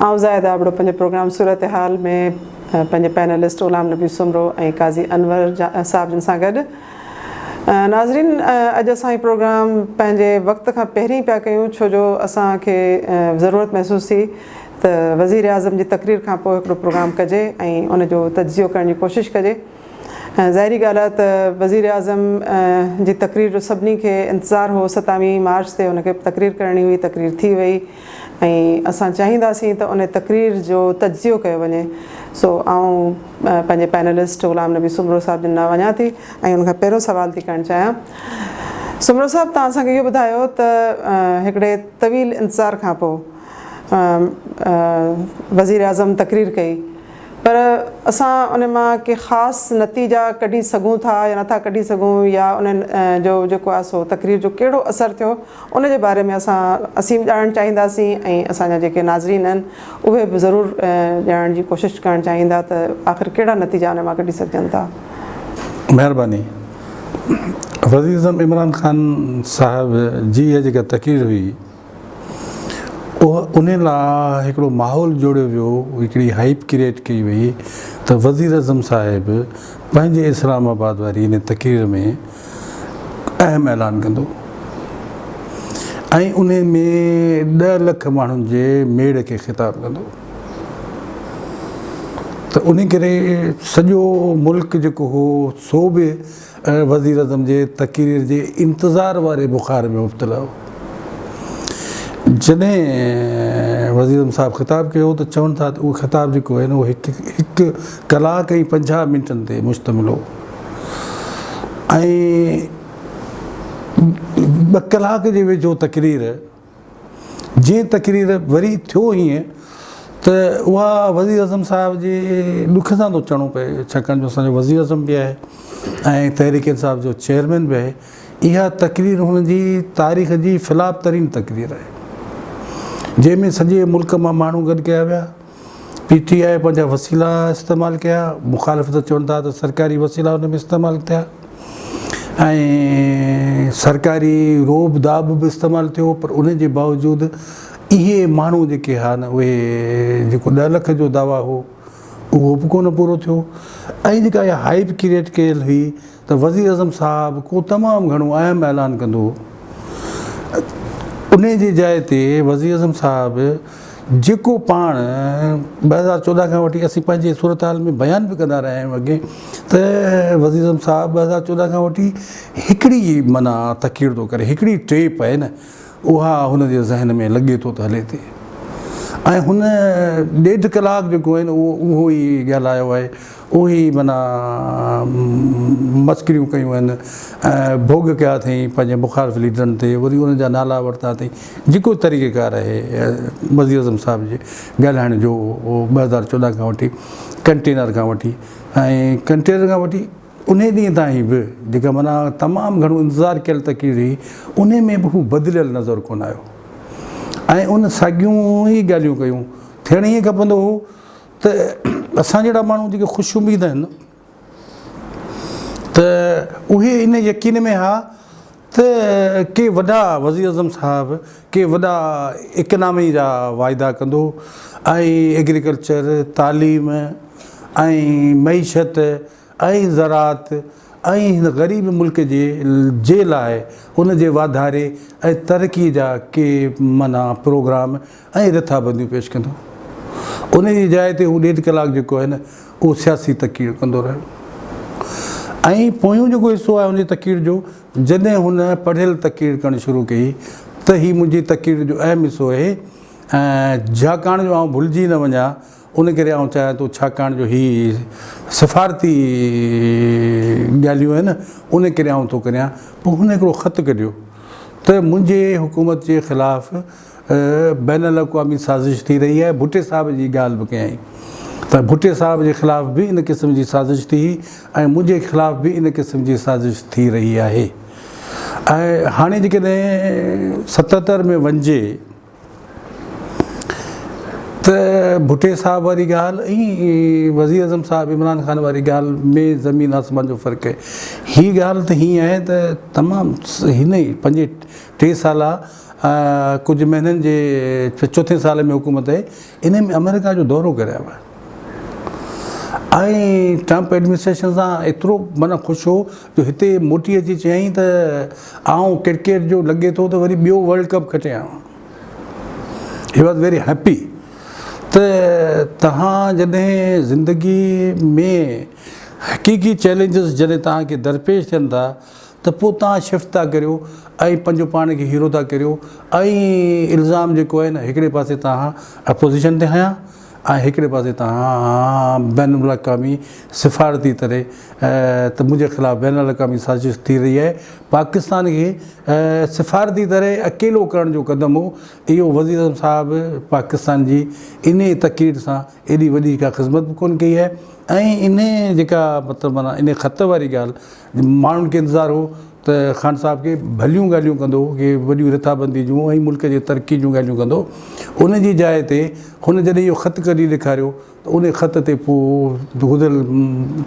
آئون زاهده ابڙو پنهنجي پروگرام صورتحال ۾ پنهنجي پينلسٽ غلام نبي سومرو ۽ قاضي انور صاحب جن سان گڏ. ناظرين اڄ اسان هي پروگرام پنهنجي وقت کان پهرين پيا ڪيون ڇو جو اسان کي ضرورت محسوس ٿي ته وزير اعظم جي تقرير کان پوء هڪڙو پروگرام ڪجي ۽ ان جو تجزيو ڪرڻ جي ڪوشش ڪجي. ظاهري ڳالهه آهي ته وزير اعظم جي تقرير جو سڀني کي انتظار هو، ستاويهين مارچ تي هن کي تقرير ڪرڻي هئي، تقرير ٿي وئي ۽ اسان چاهينداسين ته ان تقرير جو تجزيو ڪيو وڃي، سو آئون پنهنجي پينلسٽ غلام نبي سومرو صاحب جن ڏانهن وڃان ٿي ۽ ان کان پهريون سوال ٿي ڪرڻ چاهيان. سومرو صاحب توهان اسان کي اهو ٻڌايو ته هڪڙي طويل انتظار کان پوء وزير اعظم تقرير ڪئي، پر اسان ان مان ڪي خاص نتيجا ڪڍي سگهون ٿا يا نٿا ڪڍي سگهون يا انهن جو جيڪو آهي سو تقرير جو ڪهڙو اثر ٿيو ان جي باري ۾ اسان اسين به ڄاڻڻ چاهينداسين ۽ اسان جا جيڪي ناظرين آهن اهي به ضرور ڄاڻڻ جي ڪوشش ڪرڻ چاهيندا ته آخر ڪهڙا نتيجا ان مان ڪڍي سگهجن ٿا. مهرباني. وزيراعظم عمران خان صاحب جي اها جيڪا تقرير هئي ان لاء هڪڙو ماحول جوڙيو ويو، هڪڙي هائپ ڪريئيٽ ڪئي وئي ته وزيراعظم صاحب پنهنجي اسلام آباد واري ان تقرير ۾ اهم اعلان ڪندو ۽ ان ۾ ڏهه لک ماڻهن جي ميڙ کي خطاب ڪندو ته ان ڪري سڄو ملڪ جيڪو هو سو به وزيراعظم جي تقرير جي انتظار واري بخار ۾ مبتلا هو. جڏهن وزيراعظم صاحب خطاب ڪيو ته چون ٿا ته اهو خطاب جيڪو آهي نه اهو هڪ هڪ ڪلاڪ ۽ 50 منٽن تي مشتمل هو ۽ 2 ڪلاڪ جي ويجهو تقرير جنهن تقرير وري ٿيو هيئن ته اها وزيراعظم صاحب جي ڏک سان ٿو چوڻو پئي ڇاڪاڻ جو اسان جو وزيراعظم به آهي ۽ تحريڪ انصاف جو چيئرمين به آهي اها تقرير هن جي تاريخ جي فلاپ ترين تقرير آهي جنهن ۾ سڄي ملڪ مان ماڻهو گڏ ڪيا ويا پي ٽي آء پنهنجا وسيلا استعمال ڪيا، مخالف ته چون ٿا ته سرڪاري وسيلا ان ۾ استعمال ٿيا ۽ سرڪاري روب داٻ به استعمال ٿيو پر ان جي باوجود اهي ماڻهو جيڪي ها نه اهي جيڪو 10 لک جو دعويٰ هو اهو به ڪونه پورو ٿيو ۽ جيڪا اها هائپ ڪريئيٽ ڪيل هئي ته وزيراعظم صاحب ڪو تمام گهڻو اهم اعلان ڪندو انهي جي جاء تي وزيراعظم صاحب جيڪو پاڻ 2014 کان وٺي اسين پنهنجي صورتحال ۾ بيان به ڪندا رهيا آهيون اڳي ته وزيراعظم صاحب 2014 کان وٺي هڪڙي معنيٰ تقرير ٿو ڪري هڪڙي ٽيپ آهي نه اها هن جي ذهن ۾ لڳي ٿو ته هلي ٿي ۽ هن ڏيڍ ڪلاڪ جيڪو آهي نه اهو اهو ئي ڳالهايو آهي اهي ئي معنيٰ مسڪريون ڪيون آهن ۽ ڀوڳ ڪيا اٿئي پنهنجي مخالف ليڊرن تي وري انهن جا نالا ورتا اٿئي جيڪو طريقه ڪار آهي وزيراعظم صاحب جي ڳالهائڻ جو اهو 2014 کان وٺي ڪنٽينر کان وٺي ۽ ڪنٽينر کان وٺي انهي ڏينهن تائين به جيڪا معنيٰ تمام گهڻو انتظار ڪيل تقرير هئي انهي ۾ به هو بدليل نظر ڪونه آيو ۽ ان ساڳيون ئي ڳالهيون ڪيون ٿيڻ ائين کپندو هو ته اسان جهڙا ماڻهو جيڪي خوش اميد آهن ته اهي ان يقين ۾ ها ته ڪي وڏا وزيراعظم صاحب ڪي وڏا اڪنامي جا واعدا ڪندو ۽ ايگريڪلچر تعليم ۽ معيشت ۽ زراعت ۽ هن غريب ملڪ جي جي لاء ان جي واڌاري ۽ ترقي جا ڪي معنيٰ پروگرام ۽ رٿابنديون پيش ڪندو. ان جي جاء تي هو ڏيڍ ڪلاڪ جيڪو آهي نه اهو سياسي تقرير ڪندو رهيو ۽ پويون جيڪو حصو آهي ان جي تقرير جو جڏهن هن پڙهيل تقرير ڪرڻ شروع ڪئي ته هي منهنجي تقرير جو اهم حصو آهي ۽ جاڪاڻ جو آئون ڀلجي نه وڃان ان ڪري آئون چاهيان ٿو ڇاڪاڻ جو هي سفارتي ڳالهيون آهن ان ڪري آئون ٿو ڪريان. پوء هن هڪڙو خط ڪڍيو ته منهنجي حڪومت جي خلاف بين الاقوامي سازش ٿي رهي آهي، ڀٽي صاحب جي ڳالهه به ڪيائين ته ڀٽي صاحب جي خلاف به ان قسم جي سازش ٿي هئي ۽ منهنجي خلاف به ان قسم جي سازش ٿي رهي آهي ۽ هاڻي جيڪڏهن 77 ۾ وڃجي ته ڀٽي صاحب واري ڳالهه ۽ وزيراعظم صاحب عمران خان واري ڳالهه ۾ زمين آسمان جو فرق آهي. هي ڳالهه ته هيئن آهي ته تمام هن ئي پنج ٽي سالا ڪجهه مهينن جي چوٿين سال ۾ حڪومت آئي انهي ۾ آمريڪا جو دورو ڪري آيو آهي ۽ ٽرمپ ايڊمنسٽريشن سان ايترو معنيٰ خوش هو جو هتي موٽي اچي چيائين ته آئون ڪرڪيٽ جو لڳي ٿو ته وري ٻيو ورلڊ ڪپ کٽي آيو آهيان. He was very happy ته توهان جڏهن زندگي ۾ حقيقي چئلينجز جڏهن توهان کي درپيش ٿين ٿا ته پوء توهان شفٽ ٿا ڪريو ۽ پنهنجو پاڻ کي هيرو ٿا ڪريو ۽ الزام جيڪو آهي نه هڪڙي پاسي توهان اپوزيشن تي هنيا ۽ هڪڙي پاسي توهان بين الاقوامي سفارتي طرح ته منهنجي خلاف بين الاقوامي سازش ٿي رهي آهي پاڪستان کي سفارتي طرح اڪيلو ڪرڻ جو قدم هو اهو وزيراعظم صاحب پاڪستان جي انهي تقرير سان ايڏي وڏي ڪا خذمت به ڪونه ڪئي آهي ۽ انهي جيڪا مطلب معنيٰ انهي خط واري ڳالهه ماڻهن کي انتظار هو ته خان صاحب کي ڀليون ڳالهيون ڪندو ڪي وڏيون رٿابندي جون ۽ ملڪ جي ترقي جون ڳالهيون ڪندو ان جي جاء تي هن جڏهن اهو خط ڪڍي ڏيکاريو ته ان خط تي پوء گذريل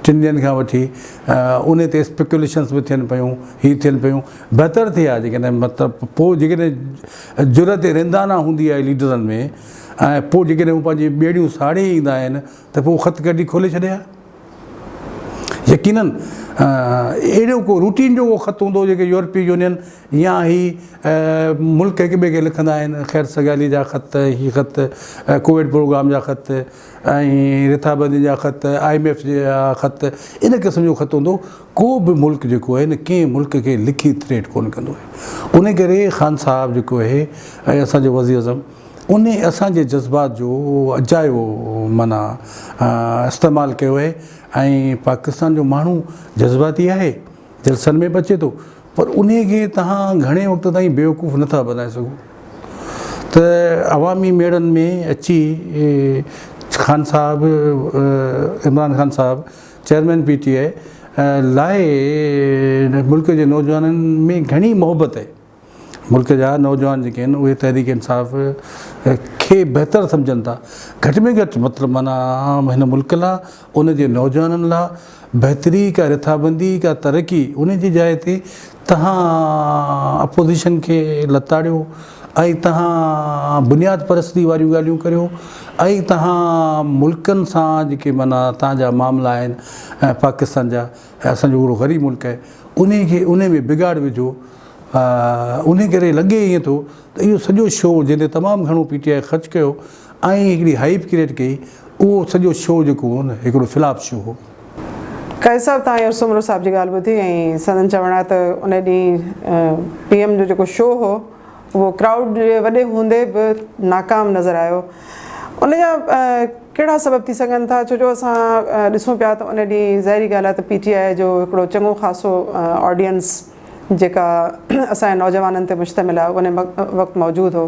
ٽن ڏينهن کان وٺي ان تي اسپيڪوليشنس به ٿين پيون هي ٿين پيون بهتر ٿئي ها جيڪڏهن مطلب پوء جيڪڏهن جرئت رندانه هوندي آهي ليڊرن ۾ ۽ پوء جيڪڏهن هو پنهنجي ٻيڙيون ساڙي ايندا آهن ته پوء خط ڪڍي کولي ڇڏي ها. يقينن اهڙو ڪو روٽين جو ڪو خط هوندو جيڪي يورپي يونين يا هي ملڪ هڪ ٻئي کي لکندا آهن خير سگالي جا خط هي خط ڪووڊ پروگرام جا خط ۽ رٿابندي جا خط I M F جا خط ان قسم جو خط هوندو ڪو به ملڪ جيڪو آهي نه ڪنهن ملڪ کي لکي ٿريٽ ڪونه ڪندو آهي ان ڪري خان صاحب جيڪو آهي ۽ اسان جو وزير اعظم انهي اسان جي جذبات جو اجايو معنيٰ استعمال ڪيو آهي ۽ پاڪستان جو ماڻهو جذباتي آهي جلسن ۾ به اچي ٿو پر انهي کي توهان گهڻي وقت تائين بيوقوف نٿا بنائي سگهو ته عوامي ميڙن ۾ اچي خان صاحب عمران خان صاحب چيئرمين پي ٽي آء لاء ملڪ جي نوجوانن ۾ گهڻي محبت آهي ملڪ جا نوجوان جيڪي آهن اهي تحريڪ انصاف کي بهتر سمجهن ٿا گهٽ ۾ گهٽ مطلب معنيٰ هن ملڪ لا ان جي نوجوانن لا بهتري ڪا رٿابندي ڪا ترقي ان جي جاء تي تهان اپوزيشن کي لتاڙيو ۽ تهان بنياد پرستي واريون ڳالهيون ڪريو ۽ تهان ملڪن سان جيڪي معنيٰ تهان جا معاملا آهن پاڪستان جا اسان جو هڪڙو غريب ملڪ آهي انهي کي انهي ۾ بگاڙ وجهو انهي ڪري لڳي ائين ٿو ته اهو سڄو شو جنهن تي تمام گهڻو پي ٽي آء خرچ ڪيو ۽ هڪڙي هائيپ ڪريئيٽ ڪئي اهو سڄو شو جيڪو هو نه هڪڙو فلاپ شو هو. قائد صاحب توهان هينئر سومرو صاحب جي ڳالهه ٻڌي ۽ سندن چوڻ آهي ته انهي ڏينهن پي ايم جو جيڪو شو هو اهو ڪرائوڊ جي وڏي هوندي به ناڪام نظر آيو ان جا ڪهڙا سبب ٿي سگهن ٿا ڇو جو اسان ڏسون پيا ته ان ڏينهن ظاهري ڳالهه آهي ته پي ٽي آء جو هڪڙو چڱو خاصو آڊينس جيڪا اسان جي نوجوانن تي مشتمل آهي ان وقت موجود هو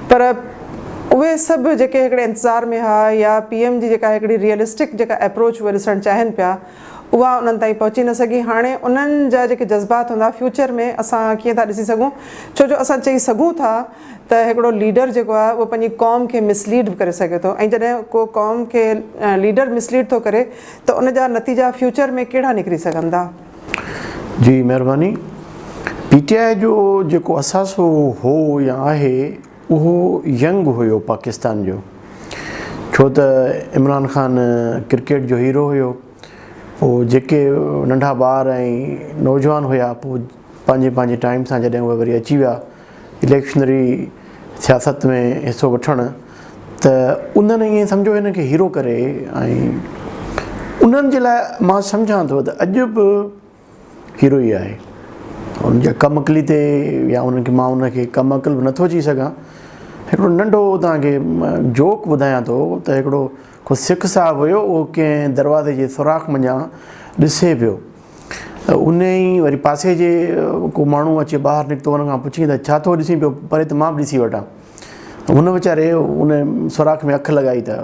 پر اهي سڀ جيڪي هڪڙي انتظار ۾ هئا يا پي ايم جي جيڪا هڪڙي ريئلسٽڪ جيڪا اپروچ اهي ڏسڻ چاهين پيا اها انهن تائين پهچي نه سگهي هاڻي انهن جا جيڪي جذبات هوندا فيوچر ۾ اسان ڪيئن ٿا ڏسي سگهون ڇو جو اسان چئي سگهون ٿا ته هڪڙو ليڊر جيڪو آهي اهو پنهنجي قوم کي مس ليڊ به ڪري سگهي ٿو ۽ جڏهن ڪو قوم کي ليڊر مس ليڊ ٿو ڪري ته ان جا نتيجا فيوچر ۾ ڪهڙا نڪري سگهن ٿا. جي مهرباني. پي ٽي آء جو جيڪو اثاثو هو يا آهي اهو ينگ هيو پاڪستان جو ڇو ته عمران خان ڪرڪيٽ جو هيرو هيو پوء جيڪي ننڍا ٻار ۽ نوجوان هيا پوء پنهنجي پنهنجي ٽائيم سان جڏهن اهي وري اچي ويا اليڪشنري سياست ۾ حصو وٺڻ ته انهن ائين سمجهو هن کي هيرو ڪري ۽ انهن جي لاء مان سمجهان ٿو ته اڄ به هيرو ئي آهي. ان جي ڪم عقلي تي يا ان کي مان ان کي ڪم عقل به نٿو چئي سگهان. هڪڙو ننڍو توهان کي جوڪ ٻڌايان ٿو ته هڪڙو ڪو سک صاحب هيو اهو ڪنهن دروازي جي سوراخ منجهان ڏسي پيو ته ان ئي وري پاسي جي ڪو ماڻهو اچي ٻاهر نڪتو ان کان پڇيائين ته ڇا ٿو ڏسين پيو پري ته مان به ڏسي وٺان. هن ويچاري ان سوراخ ۾ اک لڳائي ته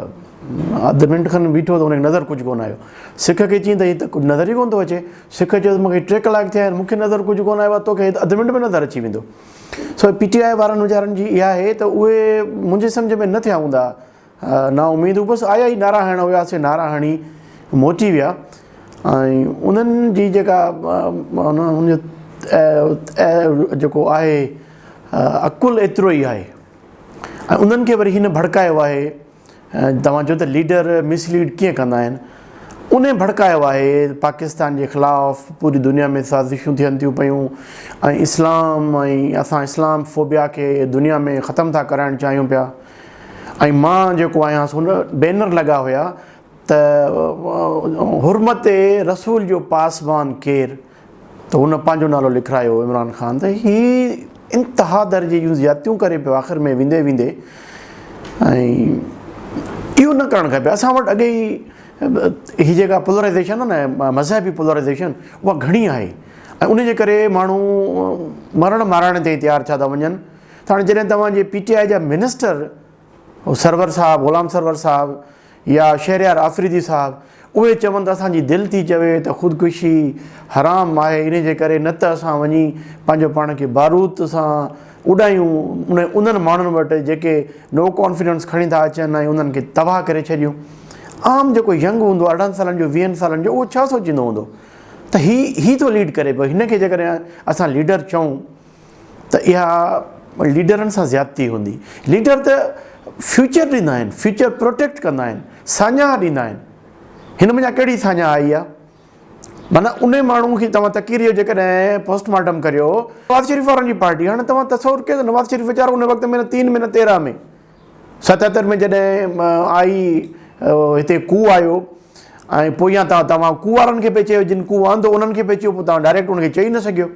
اڌ منٽ کن بيٺو ته ان کي نظر ڪجهه ڪونه آيو. سک کي چيائين ته هي ته ڪجهه نظر ئي ڪونه ٿو اچي. سک چيو ته مون کي ٽي ڪلاڪ ٿيا آهن مون کي نظر ڪجهه ڪونه آيو آهي توکي هي ته اڌ منٽ ۾ نظر اچي ويندو. سو پي ٽي آء وارن ويچارن جي اها آهي ته اهي منهنجي سمجهه ۾ نه ٿيا هوندا نا اميد هو بس آيا ئي نعرا هڻڻ هيا سي نعرا هڻي موٽي ويا ۽ انهن جي جيڪا ان جو جيڪو آهي. عقل ايترو ئي آهي ۽ انهن کي وري هن ڀڙڪايو آهي. توهان چئو ته ليڊر مس ليڊ ڪيئن ڪندا آهن؟ انهي ڀڙڪايو آهي پاڪستان جي خلاف پوري دنيا ۾ سازشون ٿين ٿيون پيون ۽ اسلام ۽ اسان اسلام فوبيا کي دنيا ۾ ختم ٿا ڪرائڻ چاهيون پيا ۽ مان جيڪو آهيان سو بينر لڳا هيا ته حرمت رسول جو پاسبان ڪير؟ ته هن پنهنجو نالو لکرايو عمران خان ته هي انتها درجي جون زيادتيون ڪري پيو آخر ۾ ويندي ويندي ۽ اهو نه ڪرڻ کپي اسان وٽ اڳي ئي هي جيڪا پولرائزيشن آهي نه مذهبي پولرائزيشن اها گهڻي آهي ۽ ان جي ڪري ماڻهو مرڻ مارائڻ تي تيار ٿيا ٿا وڃن ته هاڻي جڏهن توهان جي پي ٽي آء جا منسٽر سرور صاحب، غلام سرور صاحب يا شهريار آفريدي صاحب اهي چون ته اسان جي دل ٿي چوي ته خودڪشي حرام آهي انهي جي ڪري نه ته اسان وڃي پنهنجو پاڻ کي بارود سان اڏايون انهن ماڻهن وٽ جيڪي نو ڪانفيڊنس کڻي ٿا اچن ۽ انهن کي تباهه ڪري ڇڏيون. عام جيڪو ينگ هوندو 18 سالن جو 20 سالن جو اهو ڇا سوچيندو هوندو ته هي هي ٿو ليڊ ڪري پيو هن کي جيڪڏهن اسان ليڊر چئون ته اها ليڊرن سان زيادتي هوندي. ليڊر ته فيوچر ڏيندا آهن، فيوچر پروٽيڪٽ ڪندا آهن، ساڃاهه ڏيندا آهن. هن منجهان ڪهڙي ساڃاهه آئي آهي؟ معنيٰ انهي ماڻهو کي توهان تقرير جو جيڪڏهن پوسٽ مارٽم ڪريو، نواز شريف وارن جي پارٽي، هاڻي توهان تصور ڪيو ته نواز شريف ويچارو ان وقت ۾ نه تين ۾ نه تيرهن ۾، 77 ۾ جڏهن آئي هتي ڪو آيو ۽ پويان توهان ڪو وارن کي پئي چيو، جن ڪو آندو انهن کي پئي چيو، پوء توهان ڊائريڪٽ ان کي چئي نه سگهيو.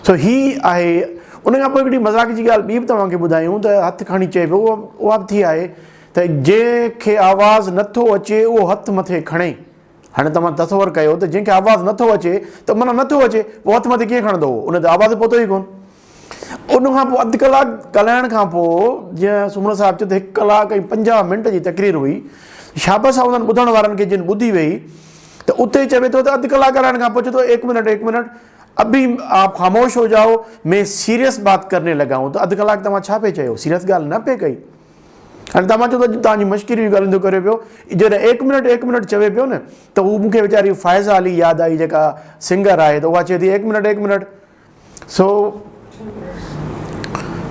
سو هي آهي. ان کان پوء هڪڙي مذاق جي ڳالهه ٻي به توهان کي ٻڌايون ته هٿ کڻي چئي پيو اها به ٿي آهي ته جنهن کي آواز نه ٿو اچي اهو هٿ مٿي کڻي. هاڻي توهان تصور ڪيو ته جنهن کي آواز نه ٿو اچي ته معنيٰ نه ٿو اچي پوء هٿ مٿي ڪيئن کڻندو اهو ان ته آواز پهتو ئي ڪونه. ان کان پوء اڌ ڪلاڪ ڳالهائڻ کان پوء جيئن سومرو صاحب چيو ته هڪ ڪلاڪ ۽ 50 منٽ جي تقرير هئي. شابس آهي انهن ٻڌڻ وارن کي جن ٻڌي ويهي ته اتي چوي ٿو ته اڌ ڪلاڪ ڳالهائڻ کان پوء چوي ٿو ايڪ منٽ ايڪ منٽ ابھي آپ خاموش ھو جائو مين سيريس بات ڪرني لگا ھون ته اڌ ڪلاڪ توھان ڇا پئي چيو سيريس ڳالھ نه پئي ڪئي ھاڻي توھان چئو ٿا توھان جي مشڪري جون ڳالھيون ٿو ڪري پيو جڏھن ايڪ منٽ ايڪ منٽ چوي پيو نه ته ھو مونکي ويچاري فائزه علي ياد آئي جيڪا سنگر آھي ته اھا چئي ٿي ايڪ منٽ ايڪ منٽ سو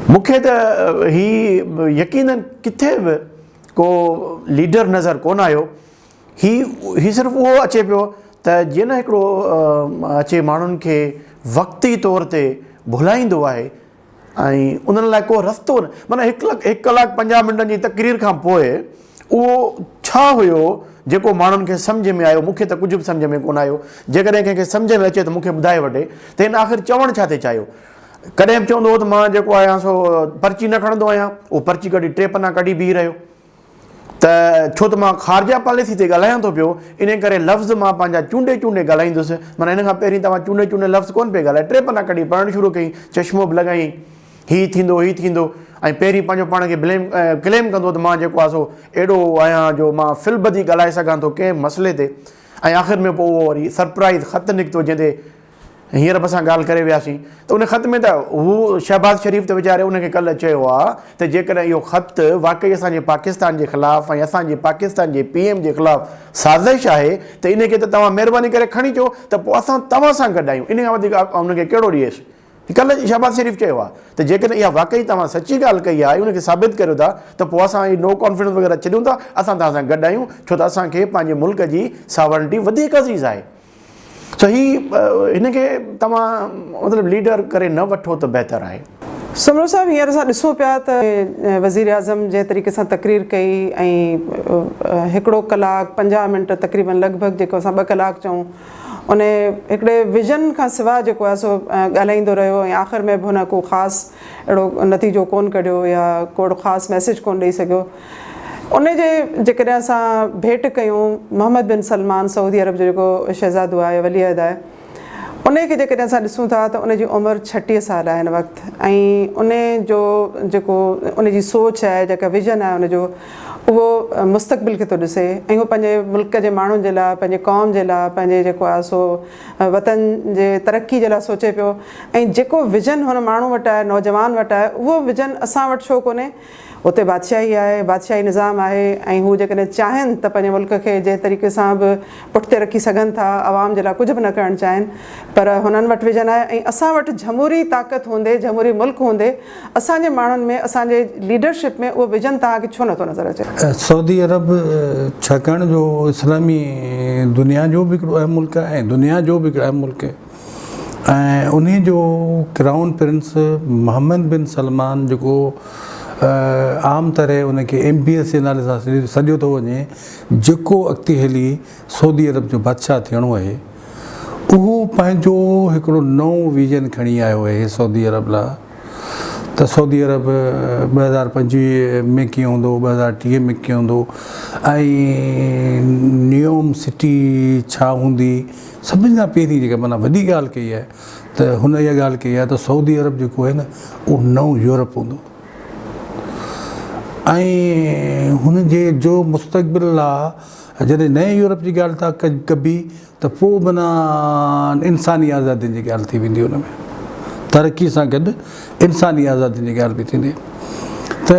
مونکي ته ھي يقينن ڪٿي به ڪو ليڊر نظر ڪونه آيو هي هي صرف اهو اچي پيو ته جيئن نه هڪڙو اچي ماڻهن کي وقتي طور تي ڀلائيندو آهي ۽ انهن لاء ڪو رستو نه معنيٰ هڪ لک هڪ ڪلاڪ 50 منٽن جي تقرير کان پوء اهو ڇا هيو جيڪو ماڻهن کي سمجهه ۾ آيو مون کي ته ڪجهه به سمجهه ۾ ڪونه آيو جيڪڏهن ڪنهن کي سمجهه ۾ اچي ته مون کي ٻڌائي وٺي ته هن آخر چوڻ ڇا ٿي چاهيو ڪڏهن به چوندو هو ته مان جيڪو آهيان سو پرچي نه کڻندو آهيان اهو پرچي ڪڍي ٽي پنا ڪڍي بيهي رهيو ته ڇو ته مان خارجه پاليسي تي ڳالهايان ٿو پيو انهي ڪري لفظ مان پنهنجا چونڊي چونڊي ڳالهائيندس معنيٰ هن کان پهرين توهان چونڊي چونڊي لفظ ڪونه پئي ڳالهايا ٽي پنا ڪڍي پڙهڻ شروع ڪئي چشمو به لڳايائين هي ٿيندو هي ٿيندو ۽ پهرين پنهنجو پاڻ کي بليم ڪليم ڪندو ته مان جيڪو آهي سو اهڙو آهيان جو مان في البدي ڳالهائي سگهان ٿو ڪنهن مسئلي تي ۽ آخر ۾ پوء اهو وري سرپرائز خط نڪتو جنهن تي هينئر به اسان ڳالهه ڪري وياسين ته ان خط ۾ ته هو شهباز شريف ته ويچاري ان کي ڪلهه چيو آ ته جيڪڏهن اهو خط واقعي اسان جي پاڪستان جي خلاف ۽ اسان جي پاڪستان جي پي ايم جي خلاف سازش آهي ته ان کي ته توهان مهرباني ڪري کڻي اچو ته پوء اسان توهان سان گڏ آهيون ان کان وڌيڪ ان کي ڪهڙو ڏيس ڪلهه شهباز شريف چيو آ ته جيڪڏهن اها واقعي توهان سچي ڳالهه ڪئي آهي ان کي ثابت ڪريو ٿا ته پوء اسان هي نو ڪانفيڊنس وغيره ڇڏيون ٿا اسان توهان سان گڏ آهيون ڇو ته اسان کي پنهنجي ملڪ جي ساورنٽي وڌيڪ عزيز آهي. سو هي هن کي توهان مطلب ليڊر ڪري نه وٺو ته بهتر آهي. سومرو صاحب هينئر اسان ڏسون پيا ته وزيراعظم جنهن طريقي سان تقرير ڪئي ۽ هڪڙو ڪلاڪ 50 منٽ تقريبن لڳ ڀڳ جيڪو اسان ٻه ڪلاڪ چئون ان هڪڙي ويزن کان سوا جيڪو آهي سو ڳالهائيندو رهيو ۽ آخر ۾ به هن ڪو خاص اهڙو نتيجو ڪون ڪڍيو يا ڪو اهڙو خاص ميسيج ڪون ڏئي سگهيو. ان جي جيڪڏهن اسان ڀيٽ ڪيون محمد بن سلمان سعودي عرب جو جيڪو شهزادو آهي ولي عهد آهي ان کي جيڪڏهن اسان ڏسون ٿا ته ان جي عمر 36 سال آهي هن وقت ۽ ان جو جيڪو ان جي سوچ آهي جيڪا ويزن آهي ان جو اهو مستقبل کي ٿو ڏسي ۽ هو پنهنجي ملڪ جي ماڻهن جي لاء پنهنجي قوم جي لاء پنهنجي جيڪو آهي سو وطن جي ترقي جي لاء سوچي پيو ۽ جيڪو ويزن هن ماڻهو وٽ آهي نوجوان وٽ آهي اهو ويزن اسان وٽ ڇو ڪونهي؟ اتي بادشاهي آهي، بادشاهي نظام آهي ۽ هو جيڪڏهن چاهين ته پنهنجي ملڪ کي جنهن طريقي سان به پٺتي رکي سگهن ٿا، عوام جي لاء ڪجهه به نه ڪرڻ چاهين پر هنن وٽ ويزن آهي ۽ اسان وٽ جهموري طاقت هوندي، جهموري ملڪ هوندي اسان جي ماڻهن ۾ اسان جي ليڊرشپ ۾ اهو ويزن توهان کي ڇو نٿو نظر اچي؟ سعودي عرب ڇاڪاڻ جو اسلامي دنيا جو به هڪڙو اهم ملڪ آهي ۽ دنيا جو به هڪڙو اهم ملڪ آهي. ۽ انهي جو ڪرائون پرنس محمد بن سلمان جيڪو عام طرح ان کي ايم بي ايس جي نالي سان سڏيو ٿو وڃي جيڪو اڳتي هلي سعودي عرب جو بادشاهه ٿيڻو آهي اهو پنهنجو هڪڙو نئون ويزن کڻي آيو آهي سعودي عرب لاء ته سعودي عرب 2025 ۾ ڪيئن هوندو 2030 ۾ ڪيئن هوندو ۽ نيوم سٽي ڇا هوندي سڀني کان پهرين جيڪا معنيٰ وڏي ڳالهه ڪئي آهي ته هن اها ڳالهه ڪئي آهي ته سعودي عرب جيڪو آهي نه اهو نئون يورپ هوندو ۽ هن جي جو مستقبل لا جڏهن نئين يورپ جي ڳالهه ٿا ڪبي ته پوء معنيٰ انساني آزادين جي ڳالهه ٿي ويندي ان ۾ ترقي سان گڏ انساني آزادين جي ڳالهه به ٿيندي ته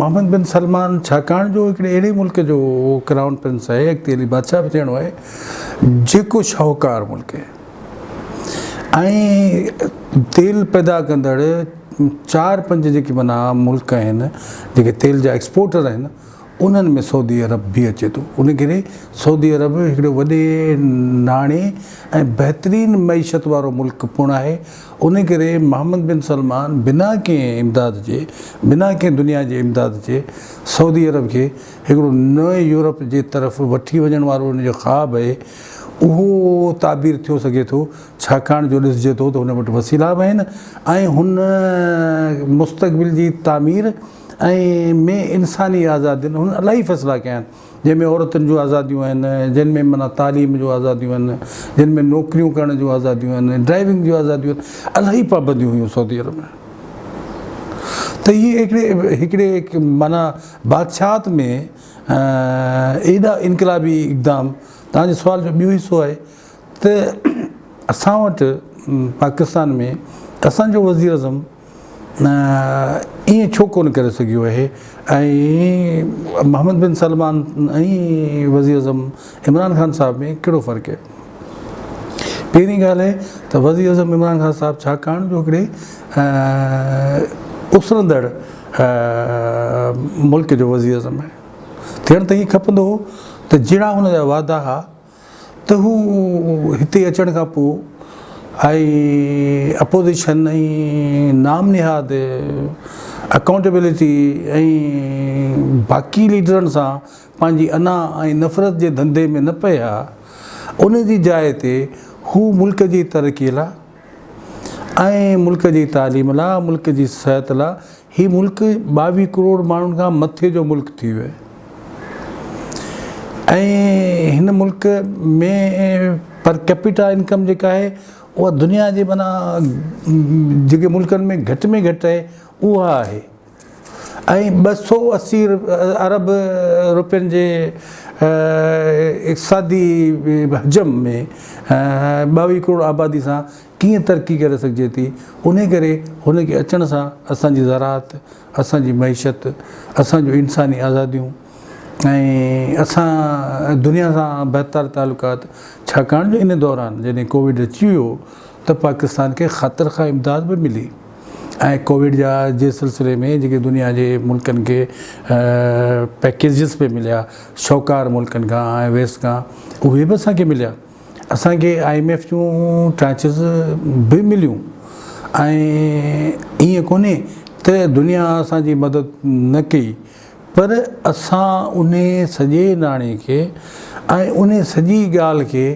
محمد بن سلمان ڇاڪاڻ جو هڪڙي اهڙي ملڪ جو ڪرائون پرنس آهي اڳتي هلي بادشاهه به ٿيڻو آهي جيڪو شاهوڪار ملڪ آهي ۽ تيل پيدا ڪندڙ چار پنج جيڪي معنيٰ ملڪ آهن جيڪي تيل جا ايڪسپورٽر آهن انهن ۾ سعودي عرب به اچي ٿو ان ڪري سعودي عرب هڪڙو وڏي ناڻي ۽ بهترين معيشت وارو ملڪ پڻ آهي ان ڪري محمد بن سلمان بنا ڪنهن امداد جي بنا ڪنهن دنيا جي امداد جي سعودي عرب کي هڪڙو نئين يورپ جي طرف وٺي وڃڻ وارو ان جو خواب اهي اهو تعبير ٿيو سگهي ٿو ڇاڪاڻ جو ڏسجي ٿو ته هن وٽ وسيلا به آهن ۽ هن مستقبل جي تعمير ۽ ۾ انساني آزادين هن الاهي فيصلا ڪيا آهن جنهن ۾ عورتن جون آزاديون آهن جن ۾ معنيٰ تعليم جون آزاديون آهن جن ۾ نوڪريون ڪرڻ جون آزاديون آهن ڊرائيونگ جون آزاديون آهن الاهي پابنديون هيون سعودي عرب ۾ ته اهي هڪڙي هڪڙي معنيٰ بادشاهت ۾ ايڏا انقلابي اقدام توهان جي سوال جو ٻيو حصو آهي ته اسان وٽ پاڪستان ۾ اسان جو وزير اعظم ائين ڇو ڪونه ڪري سگهيو آهي ۽ محمد بن سلمان ۽ وزير اعظم عمران خان صاحب ۾ ڪهڙو فرق آهي؟ پهرين ڳالهه آهي ته وزير اعظم عمران خان صاحب ڇاڪاڻ جو هڪڙي اسرندڙ ملڪ جو وزير اعظم آهي ٿيڻ ته ائين کپندو هو ته جهڙا هن جا وعدا ها ته هو هتي اچڻ کان پوء ۽ اپوزيشن ۽ نام نهاد اڪائونٽيبلٽي ۽ باقي ليڊرن سان پنهنجي انا ۽ نفرت جي ڌنڌي ۾ نه پئي ها، ان جي جاء تي هو ملڪ جي ترقي لا ۽ ملڪ جي تعليم لا، ملڪ جي صحت لا، هي ملڪ 22 ڪروڙ ماڻهن کان مٿي جو ملڪ ٿي ويو آهي ۽ هن ملڪ ۾ پر ڪيپيٽا انڪم جيڪا آهي اها دنيا جي معنيٰ جيڪي ملڪن ۾ گهٽ ۾ گهٽ آهي اها آهي. ۽ 280 ارب روپين جي اقتصادي حجم ۾ 22 ڪروڙ آبادي سان ڪيئن ترقي ڪري سگهجي ٿي، انهي ڪري هن کي اچڻ سان اسان جي زراعت، اسان جي معيشت، اسان جون انساني آزاديون ۽ اسان دنيا سان بهتر تعلقات ڇاڪاڻ جو ان دوران جڏهن ڪووڊ اچي ويو ته پاڪستان کي خاطر خواهه امداد به ملي. ۽ ڪووڊ جا جي سلسلي ۾ جيڪي دنيا جي ملڪن کي پيڪيجز پئي مليا شوڪار ملڪن کان ۽ ويسٽ کان اهي به اسان کي مليا اسان کي I M F جون ٽرانچز به مليون ۽ ائين ڪونهي ته دنيا اسان جي مدد نه ڪئي پر اسان انهي سڄي ناڻي کي ۽ انهي سڄي ڳالهه کي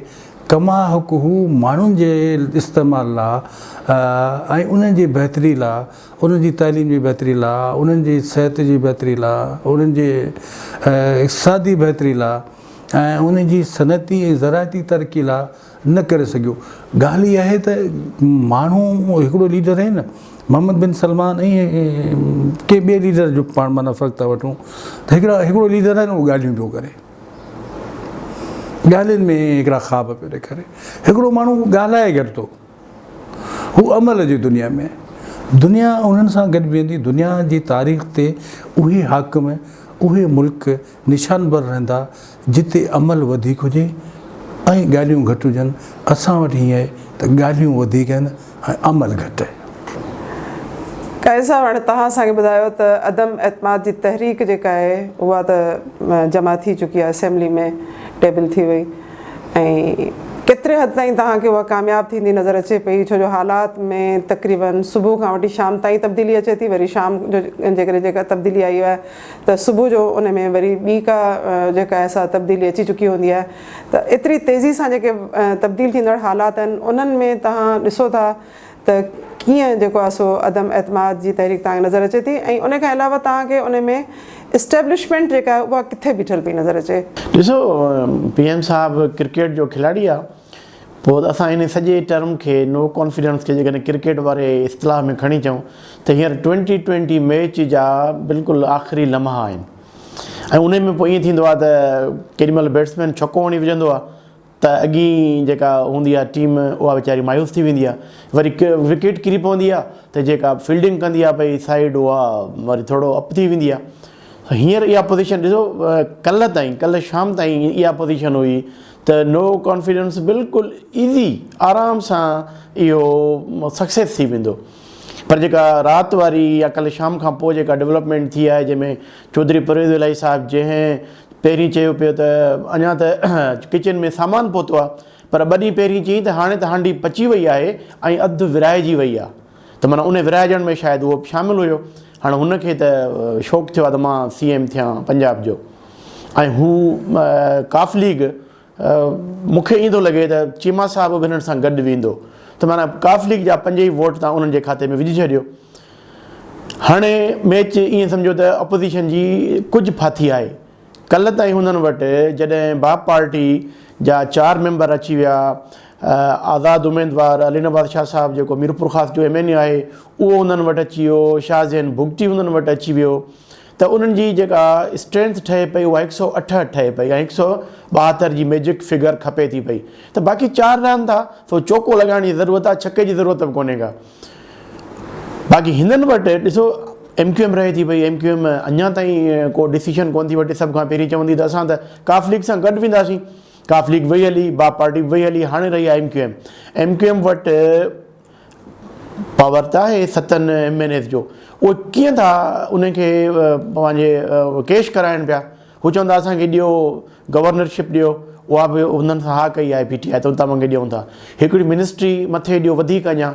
ڪما حق هو ماڻهن جي استعمال لا ۽ انهن جي بهتري لا، انهن جي تعليم جي بهتري لا، انهن جي صحت جي بهتري لا، انهن جي اقتصادي بهتري لا ۽ انهن جي صنعتي ۽ زراعتي ترقي لا نه ڪري سگهيو. ڳالهه اها آهي ته ماڻهو هڪڙو ليڊر آهي نه محمد بن سلمان ۽ ڪنهن ٻئي ليڊر جو پاڻ معنيٰ فرق ٿا وٺون ته هڪڙا هڪڙو ليڊر آهي نه اهو ڳالهيون پيو ڪري. ڳالهين ۾ هڪڙا خواب پيو ڏيکاري. هڪڙو ماڻهو ڳالهائي گهٽ ٿو، هو عمل جي دنيا ۾ آهي. دنيا انهن سان گڏ بيهندي، دنيا جي تاريخ تي اهي حاڪم، اهي ملڪ نشانبر رهندا جتي عمل وڌيڪ هجي ۽ ڳالهيون گهٽ هجن، اسان وٽ هيئن آهي ته ڳالهيون وڌيڪ آهن ۽ عمل گهٽ آهي. قائد صاحب هاڻي توهان اسان کي ٻڌايو ته عدم اعتماد جي تحريڪ جيڪا آهي اها ته جمع ٿي چڪي آهي اسيمبلي ۾ ٽيبل ٿي وئي ۽ ڪيتري حد تائين توهان کي اها ڪامياب ٿيندي نظر اچي پئي ڇو جو حالات ۾ تقريبن صبح کان وٺي شام تائين تبديلي اچي ٿي وري شام جو جيڪڏهن جيڪا تبديلي آئي آهي ته صبح جو ان ۾ وري ٻي ڪا جيڪا آهي سا تبديلي اچي چڪي هوندي آهي ته ايتري تيزي سان جيڪي تبديل ٿيندڙ حالات آهن انهن ۾ توهان ڏسو ٿا ته ڪيئن جيڪو آهي سو عدم اعتماد جي تحريڪ توهان کي نظر اچي ٿي ۽ ان کان علاوه توهان کي ان ۾ اسٽيبلشمينٽ جيڪا آهي اها ڪٿي بيٺل پئي نظر اچي؟ ڏسو پي ايم صاحب ڪرڪيٽ جو کلاڙي آهي پوء ته اسان ان سڄي ٽرم کي نو ڪانفيڊنس کي جيڪڏهن ڪرڪيٽ واري اصطلاح ۾ کڻي چئون ته هينئر ٽوئنٽي ٽوئنٽي ميچ جا بلڪل آخري لمحا آهن ۽ انهي ۾ پوء ائين ٿيندو آهي ته ڪيڏي مهل بيٽسمين ڇڪو هڻي وجهندو آهي ته اڳين جيڪا هوندي آهي ٽيم اها ويچاري مايوس ٿي ويندي آهي وري وڪيٽ ڪري پوندي آهي ته جيڪا فيلڊنگ ڪندي آهي پئي سائيڊ اها وري ٿورو اپ ٿي ويندي آهي هينئر اها پوزيشن ڏسو ڪلهه تائين ڪلهه شام تائين اها پوزيشن هئي ته نو ڪانفيڊنس بلڪل ايزي آرام سان اهو سڪسيس ٿي ويندو پر جيڪا رات واري يا ڪلهه شام کان پوء جيڪا ڊولپمينٽ ٿي آهي جنهن ۾ چوڌري پرويز الاهي صاحب جنهن پهرين چيو پيو ته اڃا ته ڪچن ۾ سامان پهتو آهي پر ٻه ڏينهن پهرين چيائين ته هاڻي ته هانڊي پچي وئي آهي ۽ اڌ ورهائجي وئي آهي ته معنيٰ ان ورهائجڻ ۾ شايد اهو به شامل هيو هاڻي هن کي ته شوق ٿيو آهي ته مان سي ايم ٿيان پنجاب جو ۽ هو ڪاف ليگ مون کي ائين ٿو لڳي ته چيما صاحب به هنن سان گڏ ويندو ته معنيٰ ڪاف ليگ جا پنج ئي ووٽ تان انهن جي کاتي ۾ وجهي ڇڏيو. هاڻي ميچ ائين سمجهو ته اپوزيشن جي ڪجهه ڦاٿي آهي. ڪلهه تائين هنن وٽ جڏهن باپ پارٽي جا چار ميمبر اچي ويا، آزاد اميدوار علي نواز شاهه صاحب جيڪو ميرپورخاص جو ايم اين اي آهي اهو هنن وٽ اچي ويو، شاهه زين بگٽي هنن وٽ اچي ويو ته انهن جي جيڪا اسٽرينٿ ٺهي پئي اها هڪ سئو اٺهٺ ٺهي پئي ۽ هڪ سئو ٻاهتر جي ميجڪ فگر کپي ٿي پئي ته باقي چار رهن ٿا سو چوڪو لڳائڻ جي ضرورت آهي ڇڪي جي ضرورت به ڪونهي ڪا. باقي هنن وٽ ڏسو ايم ڪيو ايم رهي ٿي پئي ايم ڪيو ايم اڃا تائين ڪو ڊسيشن ڪون ٿي وٺي سڀ کان پهرين چوندي ته اسان ته ڪاف ليگ سان گڏ وينداسين ڪاف ليگ وئي هلي باپ پارٽي به وئي هلي هاڻي رهي آهي M Q M M Q M وٽ پاور ته آهي ستن ايم اين ايز جو اهي ڪيئن ٿا ان کي پنهنجي ڪيش ڪرائن پيا هو چوندا اسان کي ڏيو گورنرشپ ڏيو اها به انهن سان ها ڪئي آهي پي ٽي آء ته توهان کي ڏيون ٿا هڪڙي منسٽري مٿي ڏيو وڌيڪ اڃا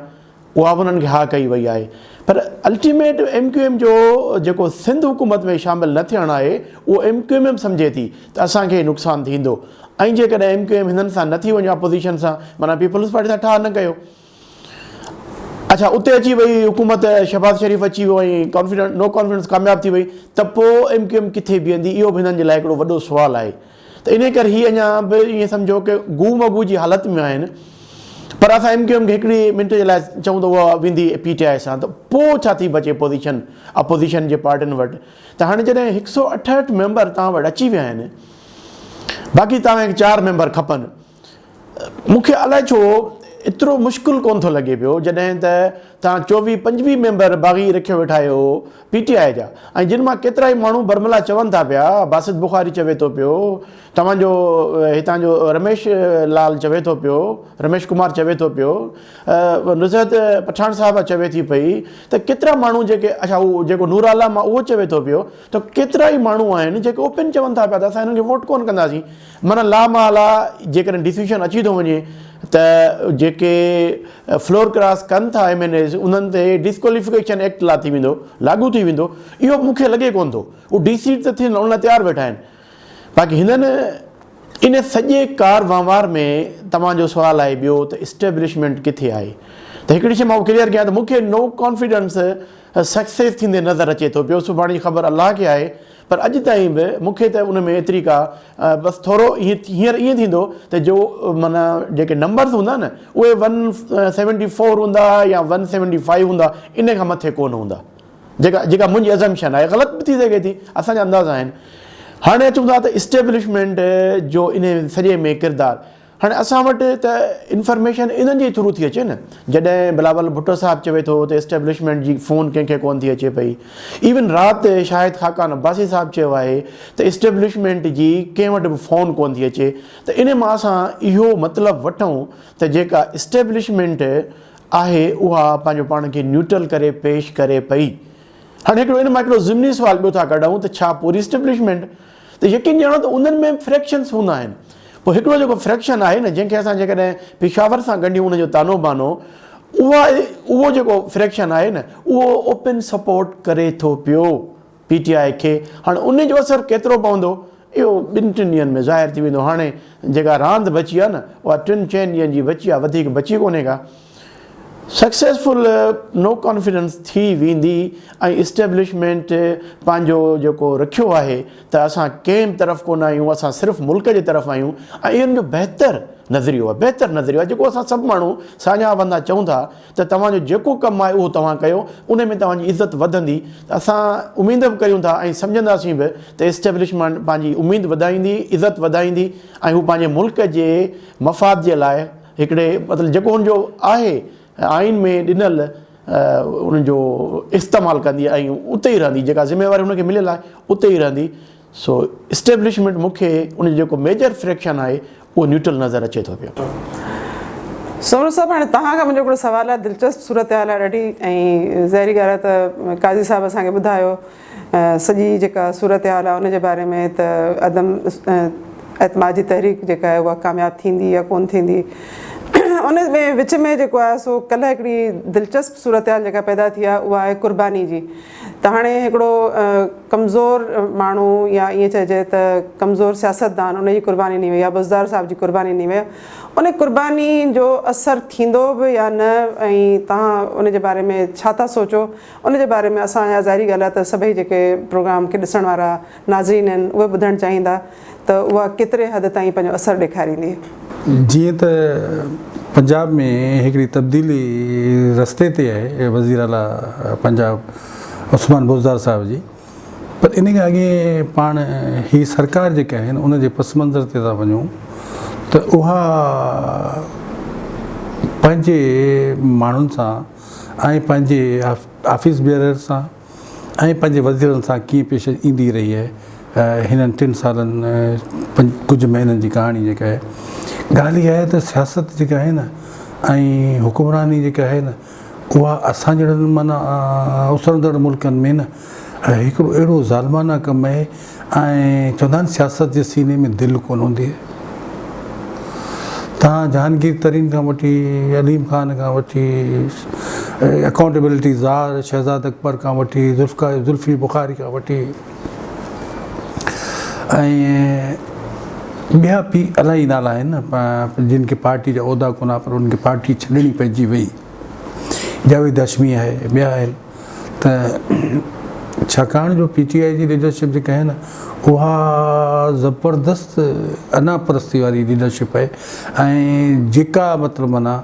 اها به انهن کي ها ڪئي وئي آهي پر الٽيميٽ ايم ڪيو ايم جو جيڪو سنڌ حڪومت ۾ شامل نه ٿيڻ آهي اهو ايم ڪيو ايم سمجهي ٿي ته اسان کي نقصان ٿيندو ۽ جيڪڏهن ايم ڪيو ايم هنن سان نه ٿي وڃي اپوزيشن سان معنيٰ پيپلز پارٽي سان ٺاهه نه ڪيو اڇا اتي اچي وئي حڪومت شهباز شريف اچي ويو ۽ ڪانفيڊنس نو ڪانفيڊنس ڪامياب ٿي وئي ته پوء ايم ڪيو ايم ڪٿي بيهندي اهو به هنن جي لاء هڪڙو وڏو سوال آهي ته انهي ڪري هي اڃا به ائين سمجهو ڪه گو مگو جي حالت ۾ آهن پر اسان ايم ڪيو ايم کي هڪڙي منٽ جي لاء چئون ته اها ويندي پي ٽي آء سان ته پوء ڇا ٿي بچي پوزيشن اپوزيشن جي پارٽين وٽ ته هاڻي جڏهن هڪ سو اٺهٺ ميمبر توهان وٽ اچي ويا آهن باقي توهان کي چار ميمبر کپن مون کي الائي ڇو ايترو مشڪل ڪونه ٿو لڳي پيو جڏهن ته توهان چوويهه پنجويهه ميمبر باغي رکيو ويٺا آهيو پي ٽي آء جا ۽ جن مان ڪيترائي ماڻهو برملا چون ٿا پيا باسط بخاري چوي ٿو پيو توهان جو هتان جو رميش لال چوي ٿو پيو رميش ڪمار چوي ٿو پيو نزهت پٺاڻ صاحبه چوي ٿي پئي ته ڪيترا ماڻهو جيڪي اڇا هو جيڪو نور عالم آهي اهو چوي ٿو پيو ته ڪيترائي ماڻهو آهن جيڪي اوپن چون ٿا پيا ته اسان هنن کي ووٽ ڪونه ڪنداسين معنيٰ لامحاله جيڪڏهن ڊسيشن اچي ٿو وڃي ته جيڪي فلور ڪراس ڪن ٿا ايم اين ايز انهن تي ڊسڪواليفڪيشن ايڪٽ لا ٿي ويندو لاڳو ٿي ويندو اهو مون کي لڳي ڪونه ٿو هو ڊي سيٽ ته ٿين ان لاء تيار ويٺا آهن باقي هنن ان سڄي ڪار وهنوار ۾ توهان جو سوال آهي ٻيو ته اسٽيبلشمينٽ ڪٿي آهي ته هڪڙي شيء مان ڪليئر ڪيان ته مون کي نو ڪانفيڊنس سڪسيس ٿيندي نظر اچي ٿو پيو سڀاڻي جي خبر الله کي آهي پر اڄ تائين به مون کي ته ان ۾ ايتري ڪا بس ٿورو هينئر ائين ٿيندو ته جو معنيٰ جيڪي نمبرز هوندا نه اهي ون سيونٽي فور هوندا يا ون سيونٽي فائيو هوندا ان کان مٿي ڪونه هوندا جيڪا جيڪا منهنجي ازمشن آهي غلط به ٿي سگهي ٿي اسان جا اندازا آهن هاڻي اچون ٿا ته اسٽيبلشمينٽ جو ان سڄي ۾ ڪردار. هاڻي اسان وٽ ته انفارميشن انهن جي ٿرو ٿي اچي نه جڏهن بلاول ڀٽو صاحب چوي ٿو ته اسٽيبلشمينٽ جي فون ڪنهن کي ڪون ٿي اچي پئي ايون رات شاهد خاقان عباسي صاحب چيو آهي ته اسٽيبلشمينٽ جي ڪنهن وٽ به فون ڪون ٿي اچي ته ان مان اسان اهو مطلب وٺون ته جيڪا اسٽيبلشمينٽ آهي اها پنهنجو پاڻ کي نيوٽرل ڪري پيش ڪري پئي. هاڻي هڪڙو ان مان هڪڙو ضمني سوال ٻيو ٿا ڪڍون ته ڇا پوري اسٽيبلشمينٽ ته يقين ڄاڻو ته انهن ۾ به فريڪشنس هوندا آهن پوء هڪڙو جيڪو فريڪشن آهي نه جنهن کي اسان جيڪڏهن پشاور سان ڳنڍيون ان جو تانو بانو اها اهو جيڪو فريڪشن آهي نه اهو اوپن سپورٽ ڪري ٿو پيو پي ٽي آء کي هاڻي ان جو اثر ڪيترو پوندو اهو ٻن ٽن ڏينهن ۾ ظاهر ٿي ويندو هاڻي جيڪا راند بچي آهي نه اها ٽن چئن ڏينهن جي بچي آهي وڌيڪ بچي ڪونهي ڪا سڪسيسفل نو ڪانفيڊنس ٿي ويندي ۽ اسٽيبلشمينٽ پنهنجو جيڪو رکيو آهي ته اسان ڪنهن به طرف ڪونه آهيون اسان صرف ملڪ جي طرف آهيون ۽ ان جو بهتر نظريو آهي بهتر نظريو آهي جيڪو اسان سڀ ماڻهو ساڃاهه وندا چئون ٿا ته توهان جو جيڪو ڪم آهي اهو توهان ڪيو ان ۾ توهان جي عزت وڌندي ته اسان اميد به ڪريون ٿا ۽ سمجهنداسين به ته اسٽيبلشمينٽ پنهنجي اميد وڌائيندي عزت وڌائيندي ۽ هو پنهنجي ملڪ جي مفاد جي لاء هڪڙي مطلب جيڪو ان جو آهي آئين ۾ ڏنل ان جو استعمال ڪندي ۽ اتي ئي رهندي جيڪا ذميواري ان کي مليل آهي اتي ئي رهندي سو اسٽيبلشمينٽ مون کي ان جو جيڪو ميجر فريڪشن آهي اهو نيوٽرل نظر اچي ٿو پيو. سومرو صاحب هاڻي توهان کان منهنجو هڪڙو سوال آهي دلچسپ صورتحال آهي ڏاڍي ۽ ظاهري ڳالهه آهي ته قاضي صاحب اسان کي ٻڌايو سڄي جيڪا صورتحال آهي ان جي باري ۾ ته عدم اعتماد جي تحريڪ جيڪا آهي اها ڪامياب ٿيندي يا ڪون ٿيندي ان ۾ وچ ۾ جيڪو آهي سو ڪلهه هڪڙي دلچسپ صورتحال جيڪا پيدا ٿي آهي اها آهي قرباني جي ته هاڻي هڪڙو ڪمزور ماڻهو يا ائين چئجي ته ڪمزور سياستدان ان جي قرباني ڏني وئي يا بزدار صاحب جي قرباني ڏني وئي ان قرباني جو اثر ٿيندو به يا نه ۽ توهان ان جي باري ۾ ڇا ٿا سوچو ان جي باري ۾ اسان يا ظاهري ڳالهه آهي ته سڀئي جيڪي پروگرام کي ڏسڻ وارا ناظرين آهن اهي ٻڌڻ چاهيندا ته اها ڪيتري حد تائين پنهنجو اثر ڏيکاريندي. جيئن ته پنجاب ۾ هڪڙي تبديلي رستي تي آهي وزير اعليٰ پنجاب عثمان بوزدار صاحب جي پر ان کان اڳي پاڻ هي سرڪار جيڪا آهي ان جي پس منظر تي ٿا وڃون ته اها پنهنجي ماڻهن سان ۽ پنهنجي آفيس بيئرر سان ۽ پنهنجي وزيرن سان ڪيئن پيش ايندي رهي آهي هنن ٽن سالن ڪجهه مهينن جي ڪهاڻي جيڪا آهي ڳالهه اها آهي ته سياست جيڪا آهي نه ۽ حڪمراني جيڪا آهي نه اها اسان جهڙن معنيٰ اسرندڙ ملڪن ۾ نه هڪڙو اهڙو ظالمانه ڪم آهي ۽ چوندا آهن سياست جي سيني ۾ دل ڪونه هوندي آهي. تان جهانگير ترين کان وٺي عليم خان کان وٺي اڪائونٽيبلٽي زار شهزاد اڪبر کان وٺي ذوالفقار ذلفي بخاري کان وٺي ۽ ٻيا به الاهي نالا آهن جن کي پارٽي جا عهدا ڪونه پر انهن کي پارٽي ڇڏڻي پئجي وئي جاويد هاشمي آهي ٻيا آهن ته ڇاڪاڻ جو پي ٽي آء جي ليڊرشپ جيڪا آهي نه اها زبردست انا پرستي واري ليڊرشپ آهي ۽ جيڪا مطلب معنيٰ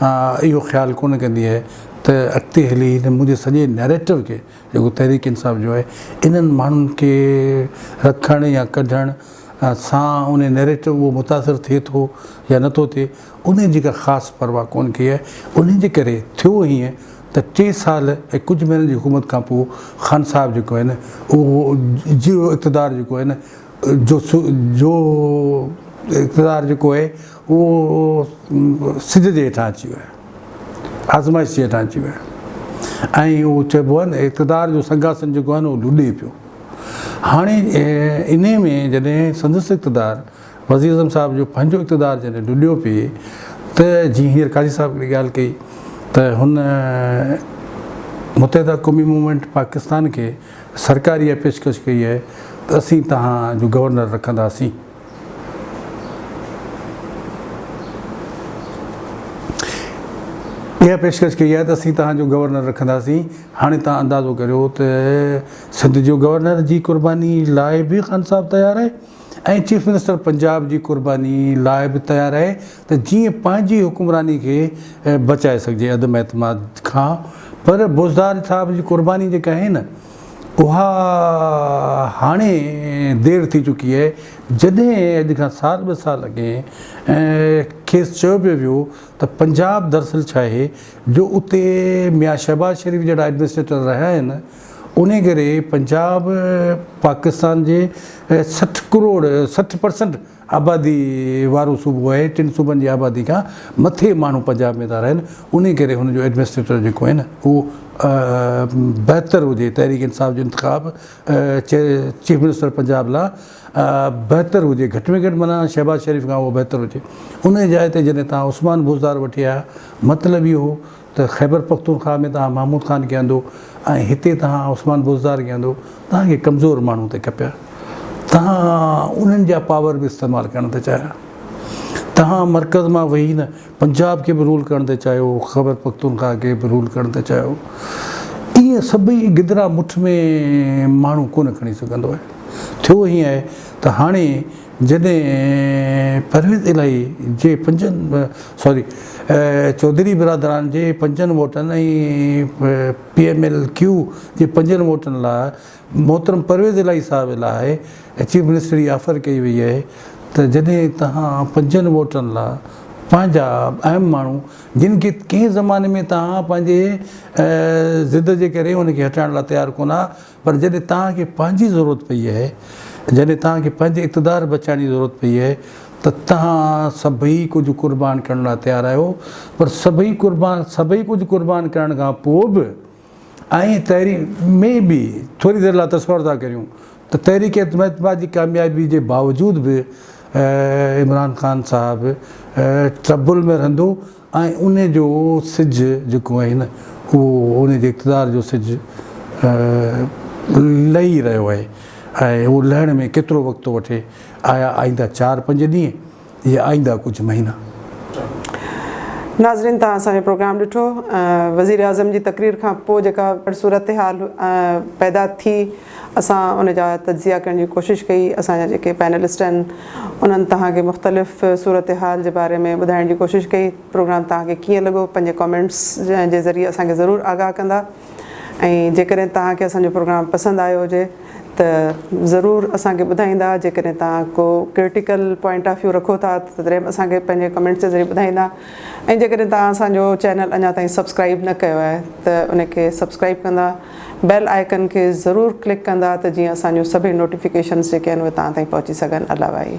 اهو خيال ڪونه ڪندي آهي ته اڳتي هلي هن منهنجي سڄي نيريٽو کي جيڪو تحريڪ انصاف جو آهي انهن ماڻهن کي رکڻ يا ڪڍڻ سان ان نيريٽو اهو متاثر ٿئي ٿو يا نٿو ٿئي ان جي ڪا خاص پرواهه ڪونه ڪئي آهي ان جي ڪري ٿيو هيئن ته ٽي سال ۽ ڪجهه مهينن جي حڪومت کان پوء خان صاحب جيڪو آهي نه اهو جو اقتدار جيڪو آهي نه جو جو اقتدار جيڪو آهي اهو سج جي هيٺان اچي ويو آهي آزمائش جي هيٺان اچي ويو آهي ۽ اهو چئبو آهي نه اقتدار جو سنگاسن جيڪو آهي نه اهو لڏي پيو هاڻي انهي ۾ جڏهن سندس اقتدار وزيراعظم صاحب جو پنهنجو اقتدار جڏهن لڏيو پئي ته جيئن هينئر قاضي صاحب هڪڙي ڳالهه ڪئي ته هن متحده قومي موومينٽ پاڪستان کي سرڪاري اها پيشڪش ڪئي آهي ته اسين توهان جو گورنر رکنداسين. اها پيشڪش ڪئي آهي ته اسين توهان جو گورنر رکنداسين. هاڻي توهان اندازو ڪريو ته سنڌ جو گورنر جي قرباني لاء به خان صاحب تيار آهي. ۽ چيف منسٽر پنجاب جي قرباني لاء به تيار آهي ته جيئن پنهنجي حڪمراني کي بچائي سگهجي عدم اعتماد کان پر بوزدار صاحب جي قرباني جيڪا آهي نه اها هاڻي دير ٿي چڪي آهي جڏهن اڄ کان سال ٻه سال اڳي کيس چيو پيو ويو ته پنجاب دراصل ڇا آهي جو اتي ميان شهباز شريف جهڙا ايڊمنسٽريٽر رهيا آهن انهي ڪري پنجاب پاڪستان جي 60 ڪروڙ 60 پرسنٽ آبادي وارو صوبو آهي، ٽن صوبن جي آبادي کان مٿي ماڻهو پنجاب ۾ ٿا رهن، انهي ڪري هن جو ايڊمنسٽريٽر جيڪو آهي نه اهو بهتر هجي، تحريڪ انصاف جو انتخاب چيف منسٽر پنجاب لا بهتر هجي، گهٽ ۾ گهٽ معنيٰ شهباز شريف کان اهو بهتر هجي، انهي جاء تي جڏهن توهان عثمان بوزدار وٺي آيا مطلب اهو هو ته خيبر پختونخواهه ۾ توهان محمود خان کي آندو ۽ هتي توهان عثمان بوزدار کي آندو، توهان کي ڪمزور ماڻهو ٿي کپيا، توهان انهن جا پاور به استعمال ڪرڻ ٿا چاهيا، توهان مرڪز مان ويهي نه پنجاب کي به رول ڪرڻ ٿا چاهيو، خيبر پختونخواهه کي به رول ڪرڻ ٿا چاهيو، ائين سڀئي گدرا مٺ ۾ ماڻهو ڪونه کڻي سگهندو آهي. ٿيو هيئن آهي ته هاڻي جڏهن پرويز الاهي جي پنجن سوري چوڌري برادران جي پنجن ووٽن ۽ پي ايم ايل ڪيو جي پنجن ووٽن لاء محترم پرويز الاهي صاحب لاء چيف منسٽري آفر ڪئي وئي آهي ته جڏهن توهان پنجن ووٽن لاء پنهنجا اهم ماڻهو جن کي ڪنهن زماني ۾ توهان پنهنجي ضد جي ڪري ان کي هٽائڻ لاء تيار ڪونه پر جڏهن توهان کي پنهنجي ضرورت پئي آهي، جڏهن توهان کي پنهنجي اقتدار بچائڻ جي ضرورت پئي آهي ته توهان سڀئي ڪجهه قربان ڪرڻ لاء تيار آهيو پر سڀئي قربان سڀئي ڪجهه قربان ڪرڻ کان پوء به ۽ تحريڪ ۾ به ٿوري دير لاء تصور ٿا ڪريون ته تحريڪ اعتماد جي ڪاميابي جي باوجود به عمران خان صاحب ٽربل ۾ رهندو ۽ ان جو سج جيڪو آهي نه اهو ان جي اقتدار جو سج لهي رهيو آهي ۽ اهو لهڻ ۾ ڪيترو وقت ٿو وٺي آيا آئنده چار پنج ڏينهن يا آئنده ڪجهه مهينا. ناظرين توهان اسان جو پروگرام ڏٺو وزيراعظم جي تقرير کان پوء جيڪا صورتحال پيدا ٿي اسان ان جا تجزيا ڪرڻ جي ڪوشش ڪئي اسان جا جيڪي پينلسٽ آهن انهن توهان کي مختلف صورتحال جي باري ۾ ٻڌائڻ جي ڪوشش ڪئي پروگرام توهان کي ڪيئن لڳو پنهنجي ڪامينٽس جي ذريعي اسان کي ضرور آگاهه ڪندا ۽ جيڪڏهن توهان کي اسان جو پروگرام پسند آيو هجي ته ضرور اسان کي ٻڌائيندا جيڪڏهن توهان ڪو ڪرٽيڪل پوائنٽ آف ويو رکو ٿا ته تڏهن به اسان کي پنهنجي ڪمينٽس جي ذريعي ٻڌائيندا ۽ جيڪڏهن توهان اسان جو چينل اڃا تائين سبسڪرائب نه ڪيو آهي ته ان کي سبسڪرائب ڪندا بيل آئيڪن کي ضرور ڪلڪ ڪندا ته جيئن اسان جون سڀئي نوٽيفڪيشنس جيڪي آهن اهي توهان تائين پهچي سگهن الله وائي.